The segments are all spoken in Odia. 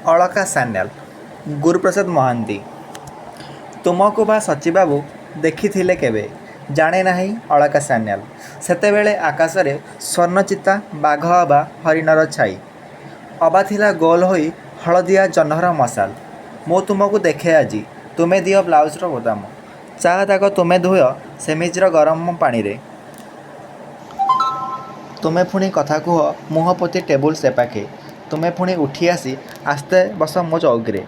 ଅଳକା ସାନ୍ୟାଲ। ଗୁରୁପ୍ରସାଦ ମହାନ୍ତି। ତୁମକୁ ବା ସଚ୍ଚିବାବୁ ଦେଖିଥିଲେ କେବେ? ଜାଣେ ନାହିଁ ଅଳକା ସାନ୍ୟାଲ। ସେତେବେଳେ ଆକାଶରେ ସ୍ୱର୍ଣ୍ଣଚିତା ବାଘ ଅବା ହରିଣର ଛାଇ। ଅବା ଥିଲା ଗୋଲ ହୋଇ ହଳଦିଆ ଜହ୍ନର ମଶାଲ। ମୁଁ ତୁମକୁ ଦେଖେ ଆଜି। ତୁମେ ଦିଅ ବ୍ଲାଉଜର ବୋତାମ। ଚା' ଦାଗ ତୁମେ ଧୁଅ ସେମିଜର ଗରମ ପାଣିରେ। ତୁମେ ପୁଣି କଥା କୁହ ମୁହଁ ପୋତି ଟେବୁଲ ସେପାଖେ। ତୁମେ ପୁଣି ଉଠି ଆସି ଆସ୍ତେ ବସ ମୋ ଚଉକିରେ।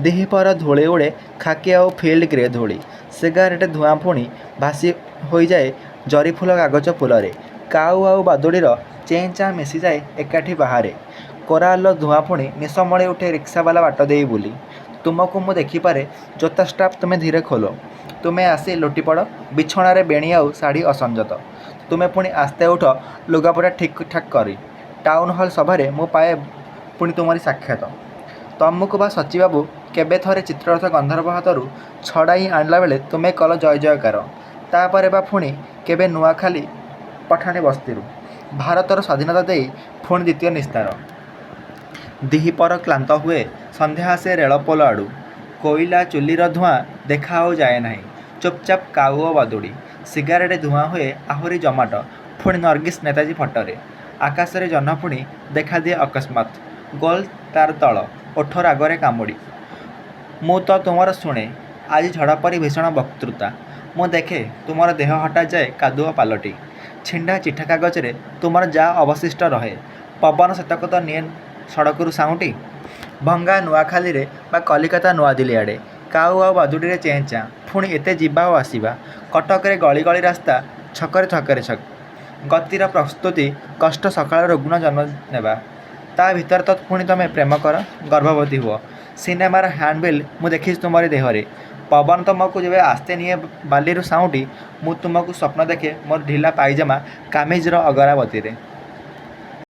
ଦିହିପହର ଧୂଳି ଉଡ଼େ ଖାକି ଆଉ ଫିଲ୍ଡ ଗ୍ରେ ଧୂଳି। ସିଗାରେଟ ଧୂଆଁ ପୁଣି ଭାସି ହୋଇଯାଏ ଜରିଫୁଲ କାଗଜ ଫୁଲରେ। କାଉ ଆଉ ବାଦୁଡ଼ିର ଚେଁ ଚାଁ ମିଶିଯାଏ ଏକାଠି ବାହାରେ। କୋରାଲର ଧୂଆଁ ପୁଣି ନିଶ ମଳି ଉଠେ ରିକ୍ସାବାଲା ବାଟ ଦେଇ ବୁଲି। ତୁମକୁ ମୁଁ ଦେଖିପାରେ ଜୋତା ଷ୍ଟ୍ରାପ ତୁମେ ଧୀରେ ଖୋଲ। ତୁମେ ଆସି ଲୋଟିପଡ଼ ବିଛଣାରେ ବେଣୀ ଆଉ ଶାଢ଼ି ଅସଞ୍ଜତ। ତୁମେ ପୁଣି ଆସ୍ତେ ଉଠ ଲୁଗାପଟା ଠିକ୍ ଠାକ୍ କରି। ଟାଉନ୍ ହଲ୍ ସଭାରେ ମୁଁ ପାଏ ପୁଣି ତୁମରି ସାକ୍ଷାତ। ତମକୁ ବା ସଚ୍ଚିବାବୁ କେବେ ଥରେ ଚିତ୍ରରଥ ଗନ୍ଧର୍ବ ହାତରୁ ଛଡ଼ାଇ ଆଣିଲାବେଳେ ତୁମେ କଲ ଜୟ ଜୟକାର। ତା'ପରେ ବା ପୁଣି କେବେ ନୂଆଖାଲି ପଠାଣି ବସ୍ତିରୁ। ଭାରତର ସ୍ୱାଧୀନତା ଦେଇ ପୁଣି ଦ୍ୱିତୀୟ ନିସ୍ତାର। ଦିହିପହର କ୍ଳାନ୍ତ ହୁଏ ସନ୍ଧ୍ୟା ଆସେ ରେଳପୋଲ ଆଡ଼ୁ। କୋଇଲା ଚୁଲିର ଧୂଆଁ ଦେଖା ଆଉ ଯାଏ ନାହିଁ। ଚୁପ୍ଚାପ୍ କାଉ ଓ ବାଦୁଡ଼ି। ସିଗାରେଟ ଧୂଆଁ ହୁଏ ଆହୁରି ଜମାଟ ପୁଣି ନର୍ଗିସ୍ ନେତାଜୀ ଫଟୋରେ। ଆକାଶରେ ଜହ୍ନ ପୁଣି ଦେଖାଦିଏ ଅକସ୍ମାତ୍ ଗୋଲ ତା'ର ତଳ ଓଠ ରାଗରେ କାମୁଡ଼ି। ମୁଁ ତ ତୁମର ଶୁଣେ ଆଜି ଝଡ଼ ପରି ଭୀଷଣ ବକ୍ତୃତା। ମୁଁ ଦେଖେ ତୁମର ଦେହ ହଠାତ୍ ଯାଏ କାଦୁଅ ପାଲଟି। ଛିଣ୍ଡା ଚିଠା କାଗଜରେ ତୁମର ଯା ଅବଶିଷ୍ଟ ରହେ ପବନ ସେତକ ତ ନିଏ ସଡ଼କରୁ ସାଉଁଟି। ଭଙ୍ଗା ନୂଆଖାଲିରେ ବା କଲିକତା ନୂଆଦିଲ୍ଲୀ ଆଡ଼େ। କାଉ ଆଉ ବାଦୁଡ଼ିର ଚେଁ ଚାଁ। ପୁଣି ଏତେ ଯିବା ଓ ଆସିବା। କଟକରେ ଗଳି ଗଳି ରାସ୍ତା ଛକରେ ଛକରେ ଗତିର ପ୍ରସ୍ତୁତି କଷ୍ଟ ସକାଳର ରୁଗ୍ଣ ଜନ୍ମ ନେବା। ତା' ଭିତରେ ତ ପୁଣି ତମେ ପ୍ରେମ କର, ଗର୍ଭବତୀ ହୁଅ। ସିନେମାର ହ୍ୟାଣ୍ଡବିଲ୍ ମୁଁ ଦେଖିଛି ତୁମରି ଦେହରେ। ପବନ ତମକୁ ଯେବେ ଆସ୍ତେ ନିଏ ବାଲିରୁ ସାଉଁଟି ମୁଁ ତୁମକୁ ସ୍ୱପ୍ନ ଦେଖେ ମୋର ଢିଲା ପାଇଜାମା କାମିଜର ଅଗରାବତୀରେ।